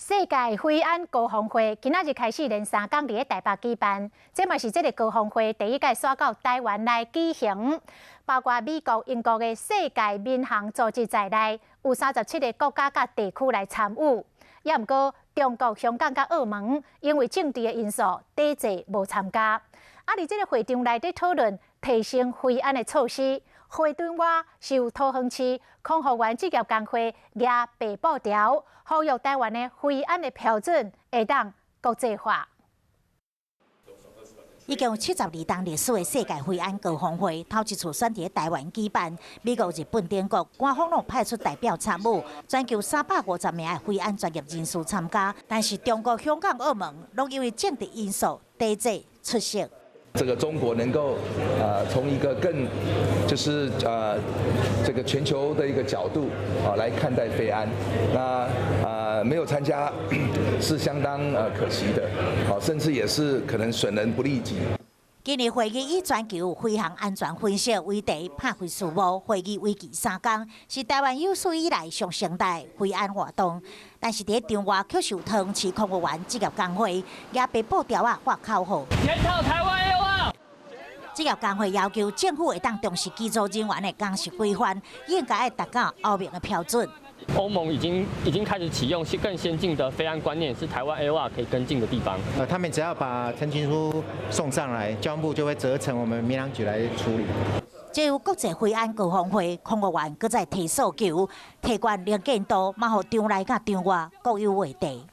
世界飛安高峰會今仔日開始連三工佇咧台北舉辦，這嘛是這个高峰會第一屆徙到台灣來舉行，包括美國、英國的世界民航組織在內，有37個國家佮地區來參與。也毋過中國、香港佮澳門因為政治的因素，抵制無參加。啊，佇這个會場內底討論提升飛安的措施。會場外是有桃園市空服員職業工會舉白布條，呼籲台灣的飛安的標準會當國際化。已經有72冬歷史的世界飛安高峰會，頭一次選佇台灣舉辦。美國、日本等國官方攏派出代表參與，全球350名的飛安專業人士參加。但是中國、香港、澳門攏因為政治因素抵制出席。這個中國能夠從一個更就是這個全球的一個角度啊來看待飛安，那沒有參加是相當可惜的，好，甚至也是可能損人不利己。今年會議以全球飛航安全分析為題，拍開序幕。會議為期三工，是台灣有史以來上盛大飛安活動。但是佇場外卻受桃園市空服員職業工會舉白布條仔發口號。檢討台灣 AOR。職業工會要求政府會當重視機組人員的工時規範，應該愛達到歐盟的標準。歐盟已經開始啟用更先進的飛安觀念，是台灣 AOR 可以跟進的地方。他們只要把陳情書送上來，交通部就會責成我們民航局來處理。這有國際飛安高峰會，空服員閣再提訴求，提懸能見度，嘛予場內佮場外各有話題。